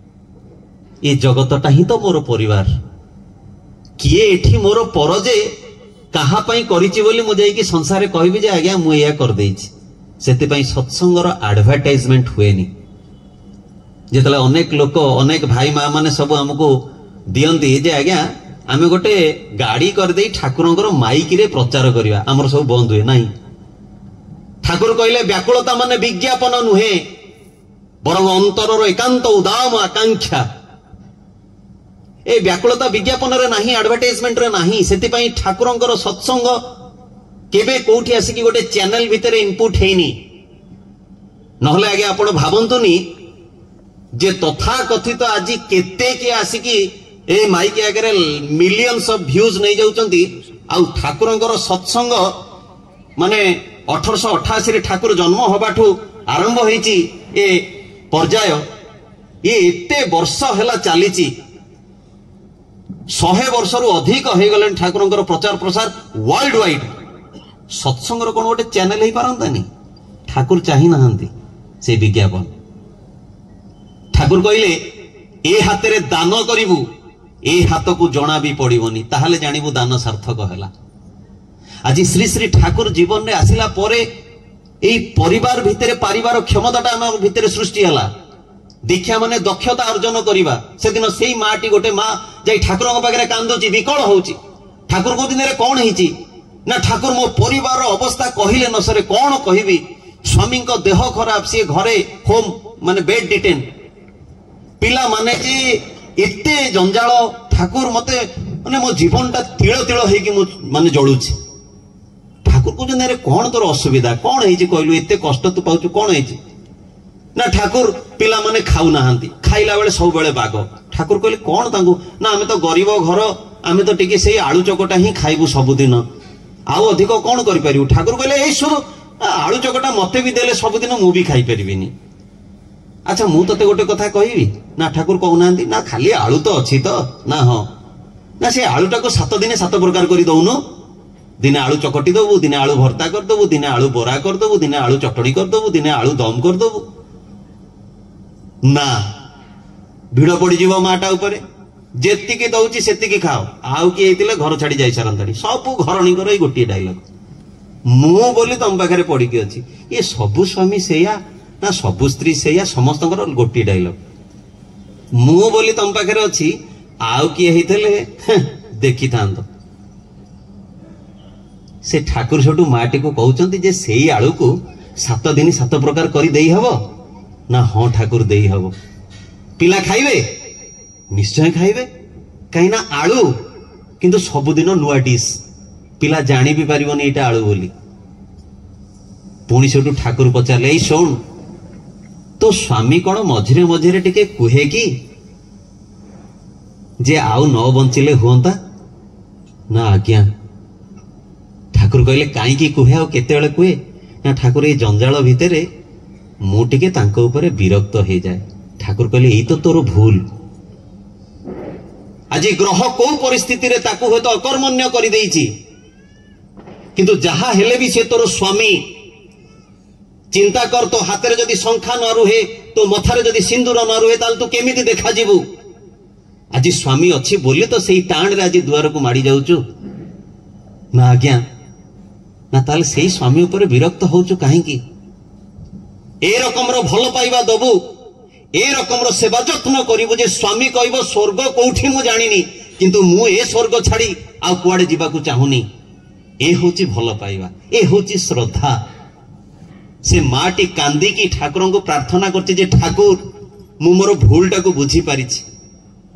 S1: ଏ ଜଗତଟା ହିଁ ତ ମୋର ପରିବାର, କିଏ ଏଠି ମୋର ପର ଯେ କାହା ପାଇଁ କରିଛି ବୋଲି ମୁଁ ଯାଇକି ସଂସାରରେ କହିବି ଯେ ଆଜ୍ଞା ମୁଁ ଏଇଆ କରିଦେଇଛି। ସେଥିପାଇଁ ସତ୍ସଙ୍ଗର ଆଡଭର୍ଟାଇଜମେଣ୍ଟ ହୁଏନି। ଯେତେବେଳେ ଅନେକ ଲୋକ, ଅନେକ ଭାଇ ମା ମାନେ ସବୁ ଆମକୁ ଦିଅନ୍ତି ଯେ ଆଜ୍ଞା ଆମେ ଗୋଟେ ଗାଡି କରିଦେଇ ଠାକୁରଙ୍କର ମାଇକିରେ ପ୍ରଚାର କରିବା, ଆମର ସବୁ ବନ୍ଦ ହୁଏ ନାହିଁ। ଠାକୁର କହିଲେ ବ୍ୟାକୁଳତା ମାନେ ବିଜ୍ଞାପନ ନୁହେଁ, ବରଂ ଅନ୍ତରର ଏକାନ୍ତ ଉଦାମ ଆକାଂକ୍ଷା। ଏ ବ୍ୟାକୁଳତା ବିଜ୍ଞାପନରେ ନାହିଁ, ଆଡଭର୍ଟାଇଜମେଣ୍ଟରେ ନାହିଁ। ସେଥିପାଇଁ ଠାକୁରଙ୍କର ସତ୍ସଙ୍ଗ କେବେ କୋଉଠି ଆସିକି ଗୋଟେ ଚ୍ୟାନେଲ ଭିତରେ ଇନପୁଟ ହେଇନି। ନହେଲେ ଆଜ୍ଞା ଆପଣ ଭାବନ୍ତୁନି ଯେ ତଥାକଥିତ ଆଜି କେତେ କିଏ ଆସିକି ଏ ମାଇକି ଆଗରେ ମିଲିୟନ୍ସ ଅଫ ଭ୍ୟୁଜ ନେଇଯାଉଛନ୍ତି, ଆଉ ଠାକୁରଙ୍କର ସତ୍ସଙ୍ଗ ମାନେ 1888ରେ ଠାକୁର ଜନ୍ମ ହବାଠୁ ଆରମ୍ଭ ହେଇଛି ଏ ପର୍ଯ୍ୟାୟ। ଇଏ ଏତେ ବର୍ଷ ହେଲା ଚାଲିଛି, 100 ବର୍ଷରୁ ଅଧିକ ହେଇଗଲେଣି ଠାକୁରଙ୍କର ପ୍ରଚାର ପ୍ରସାର ୱାର୍ଲଡ ୱାଇଡ। ସତ୍ସଙ୍ଗର କଣ ଗୋଟେ ଚ୍ୟାନେଲ ହେଇପାରନ୍ତାନି? ଠାକୁର ଚାହିଁ ନାହାନ୍ତି ସେ ବିଜ୍ଞାପନ। ଠାକୁର କହିଲେ ଏ ହାତରେ ଦାନ କରିବୁ, ଏ ହାତକୁ ଜଣା ବି ପଡିବନି, ତାହେଲେ ଜାଣିବୁ ଦାନ ସାର୍ଥକ ହେଲା। ଆଜି ଶ୍ରୀ ଶ୍ରୀ ଠାକୁର ଜୀବନରେ ଆସିଲା ପରେ ଏଇ ପରିବାର ଭିତରେ ପାରିବାର କ୍ଷମତାଟା ଆମ ଭିତରେ ସୃଷ୍ଟି ହେଲା। ଦୀକ୍ଷା ମାନେ ଦକ୍ଷତା ଅର୍ଜନ କରିବା। ସେଦିନ ସେଇ ମାଟି ଗୋଟେ ମା ଯାଇ ଠାକୁରଙ୍କ ପାଖରେ କାନ୍ଦୁଛି, ବିକଳ ହଉଛି। ଠାକୁର କହୁଛନ୍ତି ଆରେ କଣ ହେଇଛି? ନା ଠାକୁର ମୋ ପରିବାରର ଅବସ୍ଥା କହିଲେ ନ ସରେ, କଣ କହିବି? ସ୍ୱାମୀଙ୍କ ଦେହ ଖରାପ, ସିଏ ଘରେ ହୋମ ମାନେ ବେଡ୍ ଡିଟେନ୍, ପିଲାମାନେ ଯେ ଏତେ ଜଞ୍ଜାଳ। ଠାକୁର ମତେ ମାନେ ମୋ ଜୀବନଟା ତିଳ ତିଳ ହେଇକି ମୁଁ ମାନେ ଜଳୁଛି। ଠାକୁର କହୁଛନ୍ତି ଆରେ କଣ ତୋର ଅସୁବିଧା, କଣ ହେଇଛି କହିଲୁ, ଏତେ କଷ୍ଟ ତୁ ପାଉଛୁ, କଣ ହେଇଛି? ନା ଠାକୁର ପିଲାମାନେ ଖାଉନାହାନ୍ତି, ଖାଇଲା ବେଳେ ସବୁବେଳେ ବାଗ। ଠାକୁର କହିଲେ କଣ ତାଙ୍କୁ? ନା ଆମେ ତ ଗରିବ ଘର, ଆମେ ତ ଟିକେ ସେଇ ଆଳୁ ଚକଟା ହିଁ ଖାଇବୁ ସବୁଦିନ, ଆଉ ଅଧିକ କଣ କରିପାରିବୁ? ଠାକୁର କହିଲେ ଏଇ ଶୁଣ, ଆଳୁ ଚକଟା ମତେ ବି ଦେଲେ ସବୁଦିନ ମୁଁ ବି ଖାଇପାରିବିନି। ଆଚ୍ଛା ମୁଁ ତତେ ଗୋଟେ କଥା କହିବି? ନା ଠାକୁର କହୁନାହାନ୍ତି। ନା ଖାଲି ଆଳୁ ତ ଅଛି ତ? ନା ହଁ। ନା ସେ ଆଳୁଟାକୁ 7 ଦିନେ 7 ପ୍ରକାର କରି ଦଉନୁ, ଦିନେ ଆଳୁ ଚକଟି ଦବୁ, ଦିନେ ଆଳୁ ଭର୍ତ୍ତା କରିଦବୁ, ଦିନେ ଆଳୁ ବରା କରିଦବୁ, ଦିନେ ଆଳୁ ଚଟଣି କରିଦବୁ, ଦିନେ ଆଳୁ ଦମ କରିଦବୁ। ନା ଭିଡ଼ ପଡିଯିବ ମାଟା ଉପରେ, ଯେତିକି ଦଉଛି ସେତିକି ଖାଅ। ଆଉ କିଏ ହେଇଥିଲେ ଘର ଛାଡି ଯାଇ ସାରନ୍ତାଣି। ସବୁ ଘରଣୀଙ୍କର ଏଇ ଗୋଟିଏ ଡାଇଲଗ, ମୁଁ ବୋଲି ତମ ପାଖରେ ପଡିକି ଅଛି। ଏ ସବୁ ସ୍ୱାମୀ ସେଇଆ ନା ସବୁ ସ୍ତ୍ରୀ ସେଇଆ, ସମସ୍ତଙ୍କର ଗୋଟିଏ ଡାଇଲଗ, ମୁଁ ବୋଲି ତମ ପାଖରେ ଅଛି, ଆଉ କିଏ ହେଇଥିଲେ ଦେଖିଥାନ୍ତ। ସେ ଠାକୁର ସେଠୁ ମାଟିକୁ କହୁଛନ୍ତି ଯେ ସେଇ ଆଳୁକୁ 7 ଦିନ 7 ପ୍ରକାର କରି ଦେଇହବ? ନା ହଁ ଠାକୁର ଦେଇହବ। ପିଲା ଖାଇବେ? ନିଶ୍ଚୟ ଖାଇବେ, କାହିଁକି ନା ଆଳୁ କିନ୍ତୁ ସବୁଦିନ ନୂଆ ଡିସ୍, ପିଲା ଜାଣି ବି ପାରିବନି ଏଇଟା ଆଳୁ ବୋଲି। ପୁଣି ସେଠୁ ଠାକୁର ପଚାରିଲେ ଏଇ ଶୁଣ, ତୋ ସ୍ୱାମୀ କଣ ମଝିରେ ମଝିରେ ଟିକେ କୁହେ କି ଯେ ଆଉ ନ ବଞ୍ଚିଲେ ହୁଅନ୍ତା? ନା ଆଜ୍ଞା। ଠାକୁର କହିଲେ କାହିଁକି କୁହେ ଆଉ କେତେବେଳେ କୁହେ? ନା ଠାକୁର ଏଇ ଜଞ୍ଜାଳ ଭିତରେ ମୁଁ ଟିକେ ତାଙ୍କ ଉପରେ ବିରକ୍ତ ହେଇଯାଏ। ଠାକୁର କହିଲେ ଏଇ ତ ତୋର ଭୁଲ। ଆଜି ଗ୍ରହ କୋଉ ପରିସ୍ଥିତିରେ ତାକୁ ହୁଏତ ଅକର୍ମଣ୍ୟ କରିଦେଇଛି, କିନ୍ତୁ ଯାହା ହେଲେ ବି ସେ ତୋର ସ୍ୱାମୀ। ଚିନ୍ତା କର, ତୋ ହାତରେ ଯଦି ଶଙ୍ଖା ନ ରୁହେ, ତୋ ମଥାରେ ଯଦି ସିନ୍ଦୁର ନ ରୁହେ, ତାହେଲେ ତୁ କେମିତି ଦେଖାଯିବୁ? ଆଜି ସ୍ୱାମୀ ଅଛି ବୋଲି ତ ସେଇ ଟାଣରେ ଆଜି ଦୁଆରକୁ ମାଡ଼ି ଯାଉଛୁ। ନା ଆଜ୍ଞା। ନା ତାହେଲେ ସେଇ ସ୍ୱାମୀ ଉପରେ ବିରକ୍ତ ହଉଛୁ କାହିଁକି? ଏ ରକମର ଭଲ ପାଇବା ଦବୁ, ଏ ରକମର ସେବା ଯତ୍ନ କରିବୁ ଯେ ସ୍ୱାମୀ କହିବ ସ୍ୱର୍ଗ କୋଉଠି ମୁଁ ଜାଣିନି, କିନ୍ତୁ ମୁଁ ଏ ସ୍ୱର୍ଗ ଛାଡ଼ି ଆଉ କୁଆଡେ ଯିବାକୁ ଚାହୁଁନି। ଏ ହଉଛି ଭଲ ପାଇବା, ଏ ହଉଛି ଶ୍ରଦ୍ଧା। ସେ ମାଟି କାନ୍ଦିକି ଠାକୁରଙ୍କୁ ପ୍ରାର୍ଥନା କରୁଛି ଯେ ଠାକୁର ମୁଁ ମୋର ଭୁଲଟାକୁ ବୁଝିପାରିଛି।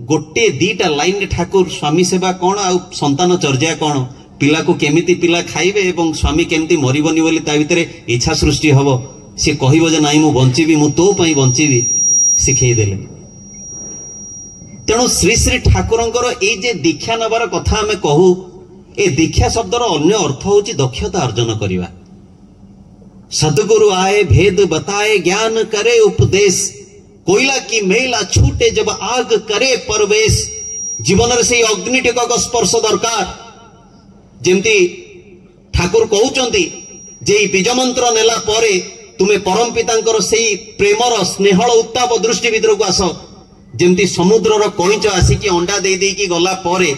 S1: ଗୋଟେ ଦିଟା ଲାଇନରେ ଠାକୁର ସ୍ୱାମୀ ସେବା କଣ ଆଉ ସନ୍ତାନ ଚର୍ଯା କଣ, ପିଲାକୁ କେମିତି ପିଲା ଖାଇବେ ଏବଂ ସ୍ୱାମୀ କେମିତି ମରିବନି ବୋଲି ତା ଭିତରେ ଇଚ୍ଛା ସୃଷ୍ଟି ହବ, ସେ କହିବ ଯେ ନାଇଁ ମୁଁ ବଞ୍ଚିବି, ମୁଁ ତୋ ପାଇଁ ବଞ୍ଚିବି, ଶିଖେଇ ଦେଲେ। ତେଣୁ ଶ୍ରୀ ଶ୍ରୀ ଠାକୁରଙ୍କର ଏଇ ଯେ ଦୀକ୍ଷା ନେବାର କଥା ଆମେ କହୁ, ଏ ଦୀକ୍ଷା ଶବ୍ଦର ଅନ୍ୟ ଅର୍ଥ ହଉଛି ଦକ୍ଷତା ଅର୍ଜନ କରିବା। ସଦଗୁରୁ ଆଏ ଭେଦ ବତାଏ ଜ୍ଞାନ କରେ ଉପଦେଶ, କୋଇଲା କି ମେଲା ଛୁଟେ ଜବ ଆଗ କରେ ପରବେଶ। ଜୀବନରେ ସେଇ ଅଗ୍ନି ଟିକକ ସ୍ପର୍ଶ ଦରକାର। ଯେମିତି ଠାକୁର କହୁଛନ୍ତି ଯେ ଏଇ ବୀଜମନ୍ତ୍ର ନେଲା ପରେ ତୁମେ ପରମ ପିତାଙ୍କର ସେଇ ପ୍ରେମର ସ୍ନେହଳ ଉତ୍ତାପ ଦୃଷ୍ଟି ଭିତରକୁ ଆସ। ଯେମିତି ସମୁଦ୍ରର କଇଁଚ ଆସିକି ଅଣ୍ଡା ଦେଇ ଦେଇକି ଗଲା ପରେ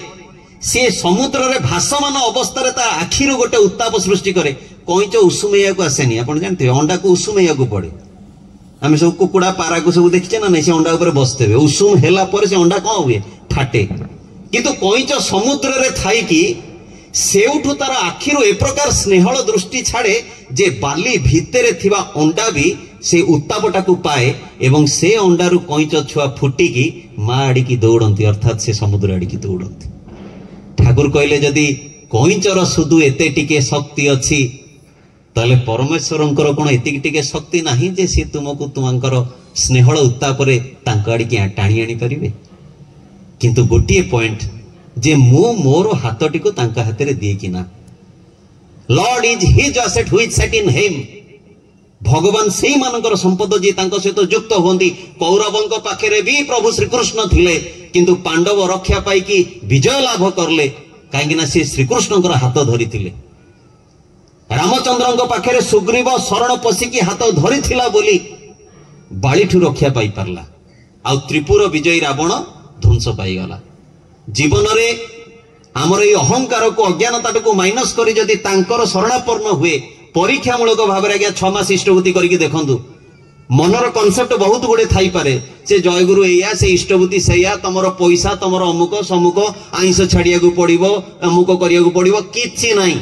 S1: ସିଏ ସମୁଦ୍ରରେ ଭାସମାନ ଅବସ୍ଥାରେ ତା ଆଖିରୁ ଗୋଟେ ଉତ୍ତାପ ସୃଷ୍ଟି କରେ। କଇଁଚ ଉଷୁମେଇବାକୁ ଆସେନି, ଆପଣ ଜାଣିଥିବେ, ଅଣ୍ଡାକୁ ଉଷୁମେଇବାକୁ ପଡେ। ଆମେ ସବୁ କୁକୁଡ଼ା ପାରାକୁ ସବୁ ଦେଖିଛେ ନା ନାଇଁ, ସେ ଅଣ୍ଡା ଉପରେ ବସିଥିବେ, ଉଷୁମ ହେଲା ପରେ ସେ ଅଣ୍ଡା କଣ ହୁଏ, ଫାଟେ। କିନ୍ତୁ କଇଁଚ ସମୁଦ୍ରରେ ଥାଇକି ସେଇଠୁ ତାର ଆଖିରୁ ଏ ପ୍ରକାର ସ୍ନେହଳ ଦୃଷ୍ଟି ଛାଡେ ଯେ ବାଲି ଭିତରେ ଥିବା ଅଣ୍ଡା ବି ସେ ଉତ୍ତାପଟାକୁ ପାଏ ଏବଂ ସେ ଅଣ୍ଡାରୁ କଇଁଚ ଛୁଆ ଫୁଟିକି ମା ଆଡ଼ିକି ଦୌଡ଼ନ୍ତି, ଅର୍ଥାତ୍ ସେ ସମୁଦ୍ର ଆଡ଼ିକି ଦୌଡ଼ନ୍ତି। ଠାକୁର କହିଲେ ଯଦି କଇଁଚର ସୁଧୁ ଏତେ ଟିକେ ଶକ୍ତି ଅଛି, ତାହେଲେ ପରମେଶ୍ୱରଙ୍କର କଣ ଏତିକି ଟିକେ ଶକ୍ତି ନାହିଁ ଯେ ସେ ତୁମକୁ ତୁମଙ୍କର ସ୍ନେହଳ ଉତ୍ତାପରେ ତାଙ୍କ ଆଡ଼ିକି ଟାଣି ଆଣିପାରିବେ? କିନ୍ତୁ ଗୋଟିଏ ପଏଣ୍ଟ ଯେ ମୁଁ ମୋର ହାତଟିକୁ ତାଙ୍କ ହାତରେ ଦିଏ କି ନା। Lord is his asset who is set in him. ଭଗବାନ ସେଇମାନଙ୍କର ସମ୍ପଦ ଯିଏ ତାଙ୍କ ସହିତ ଯୁକ୍ତ ହୁଅନ୍ତି। କୌରବଙ୍କ ପାଖରେ ବି ପ୍ରଭୁ ଶ୍ରୀକୃଷ୍ଣ ଥିଲେ, କିନ୍ତୁ ପାଣ୍ଡବ ରକ୍ଷା ପାଇକି ବିଜୟ ଲାଭ କଲେ, କାହିଁକି ନା ସେ ଶ୍ରୀକୃଷ୍ଣଙ୍କର ହାତ ଧରିଥିଲେ। ରାମଚନ୍ଦ୍ରଙ୍କ ପାଖରେ ସୁଗ୍ରୀବ ଶରଣ ପଶିକି ହାତ ଧରିଥିଲା ବୋଲି ବାଳିଠୁ ରକ୍ଷା ପାଇପାରିଲା, ଆଉ ତ୍ରିପୁର ବିଜୟୀ ରାବଣ ଧ୍ୱଂସ ପାଇଗଲା। ଜୀବନରେ ଆମର ଏଇ ଅହଙ୍କାରକୁ, ଅଜ୍ଞାନତାଟାକୁ ମାଇନସ କରି ଯଦି ତାଙ୍କର ଶରଣାପନ୍ନ ହୁଏ, ପରୀକ୍ଷାମୂଳକ ଭାବରେ ଆଜ୍ଞା 6 ମାସ ଇଷ୍ଟଭୂତି କରିକି ଦେଖନ୍ତୁ। ମନର କନସେପ୍ଟ ବହୁତ ଗୁଡେ ଥାଇପାରେ, ସେ ଜୟଗୁରୁ ଏଇଆ, ସେ ଇଷ୍ଟଭୂତି ସେଇଆ, ତମର ପଇସା, ତମର ଅମୁକ ସମୁକ, ଆଇଁଷ ଛାଡିବାକୁ ପଡିବ, ଅମୁକ କରିବାକୁ ପଡିବ, କିଛି ନାହିଁ,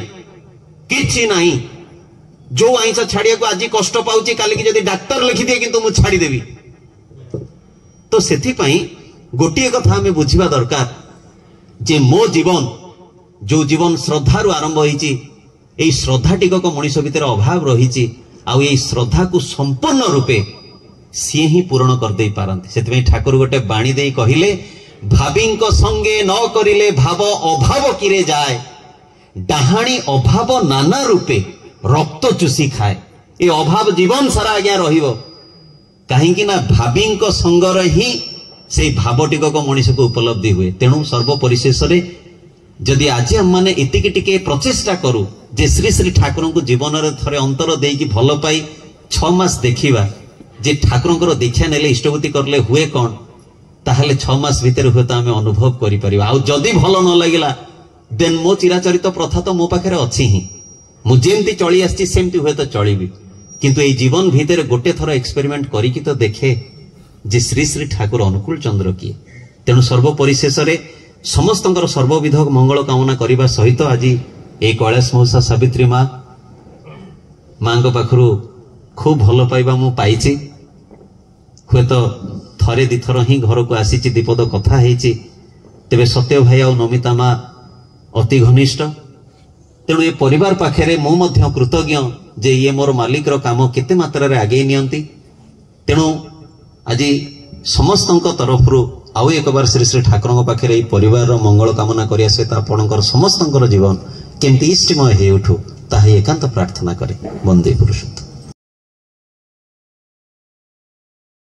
S1: କିଛି ନାହିଁ। ଯୋଉ ଆଇଁଷ ଛାଡିବାକୁ ଆଜି କଷ୍ଟ ପାଉଛି, କାଲିକି ଯଦି ଡାକ୍ତର ଲେଖିଦିଏ କିନ୍ତୁ ମୁଁ ଛାଡିଦେବି। ତ ସେଥିପାଇଁ ଗୋଟିଏ କଥା ଆମେ ବୁଝିବା ଦରକାର ଯେ ମୋ ଜୀବନ, ଯୋଉ ଜୀବନ ଶ୍ରଦ୍ଧାରୁ ଆରମ୍ଭ ହେଇଛି, ଏଇ ଶ୍ରଦ୍ଧା ଟିକକ ମଣିଷ ଭିତରେ ଅଭାବ ରହିଛି, ଆଉ ଏଇ ଶ୍ରଦ୍ଧାକୁ ସମ୍ପୂର୍ଣ୍ଣ ରୂପେ ସିଏ ହିଁ ପୂରଣ କରିଦେଇ ପାରନ୍ତି। ସେଥିପାଇଁ ଠାକୁର ଗୋଟେ ବାଣୀ ଦେଇ କହିଲେ, ଭାବିଙ୍କ ସଙ୍ଗେ ନ କରିଲେ ଭାବ ଅଭାବ କିରେ ଯାଏ, ଡାହାଣୀ ଅଭାବ ନାନା ରୂପେ ରକ୍ତ ଚୁଷି ଖାଏ। ଏ ଅଭାବ ଜୀବନ ସାରା ଆଜ୍ଞା ରହିବ, କାହିଁକି ନା ଭାବିଙ୍କ ସଙ୍ଗରେ ହିଁ ସେଇ ଭାବ ଟିକକ ମଣିଷକୁ ଉପଲବ୍ଧି ହୁଏ। ତେଣୁ ସର୍ବପରିଶେଷରେ ଯଦି ଆଜି ଆମମାନେ ଏତିକି ଟିକେ ପ୍ରଚେଷ୍ଟା କରୁ ଯେ ଶ୍ରୀ ଶ୍ରୀ ଠାକୁରଙ୍କୁ ଜୀବନରେ ଥରେ ଅନ୍ତର ଦେଇକି ଭଲ ପାଇ 6 ମାସ ଦେଖିବା ଯେ ଠାକୁରଙ୍କର ଦୀକ୍ଷା ନେଲେ, ଇଷ୍ଟଭୂତି କଲେ ହୁଏ କଣ, ତାହେଲେ 6 ମାସ ଭିତରେ ହୁଏତ ଆମେ ଅନୁଭବ କରିପାରିବା। ଆଉ ଯଦି ଭଲ ନ ଲାଗିଲା, ଦେନ୍ ମୋ ଚିରାଚରିତ ପ୍ରଥା ତ ମୋ ପାଖରେ ଅଛି ହିଁ, ମୁଁ ଯେମିତି ଚଳି ଆସିଛି ସେମିତି ହୁଏତ ଚଳିବି, କିନ୍ତୁ ଏଇ ଜୀବନ ଭିତରେ ଗୋଟେ ଥର ଏକ୍ସପେରିମେଣ୍ଟ କରିକି ତ ଦେଖେ ଯେ ଶ୍ରୀ ଶ୍ରୀ ଠାକୁର ଅନୁକୂଳ ଚନ୍ଦ୍ର କିଏ। ତେଣୁ ସର୍ବପରିଶେଷରେ ସମସ୍ତଙ୍କର ସର୍ବବିଧ ମଙ୍ଗଳ କାମନା କରିବା ସହିତ ଆଜି ଏଇ କୈଳାସ ମଉସା ସାବିତ୍ରୀ ମା, ମାଙ୍କ ପାଖରୁ ଖୁବ୍ ଭଲ ପାଇବା ମୁଁ ପାଇଛି। ହୁଏତ ଥରେ ଦିଥର ହିଁ ଘରକୁ ଆସିଛି, ଦିପଦ କଥା ହେଇଛି। ତେବେ ସତ୍ୟ ଭାଇ ଆଉ ନମିତା ମା ଅତି ଘନିଷ୍ଠ, ତେଣୁ ଏ ପରିବାର ପାଖରେ ମୁଁ ମଧ୍ୟ କୃତଜ୍ଞ ଯେ ଇଏ ମୋର ମାଲିକର କାମ କେତେ ମାତ୍ରାରେ ଆଗେଇ ନିଅନ୍ତି। ତେଣୁ ଆଜି ସମସ୍ତଙ୍କ ତରଫରୁ ଆଉ ଏକବାର ଶ୍ରୀ ଶ୍ରୀ ଠାକୁରଙ୍କ ପାଖରେ ଏଇ ପରିବାରର ମଙ୍ଗଳ କାମନା କରିବା ସହିତ ଆପଣଙ୍କର ସମସ୍ତଙ୍କର ଜୀବନ କେମିତି ଇଷ୍ଟମୟ ହେଇଉଠୁ ତାହା ଏକାନ୍ତ ପ୍ରାର୍ଥନା କରେ। ବନ୍ଦେ ପୁରୁଷୋତ୍ତମ।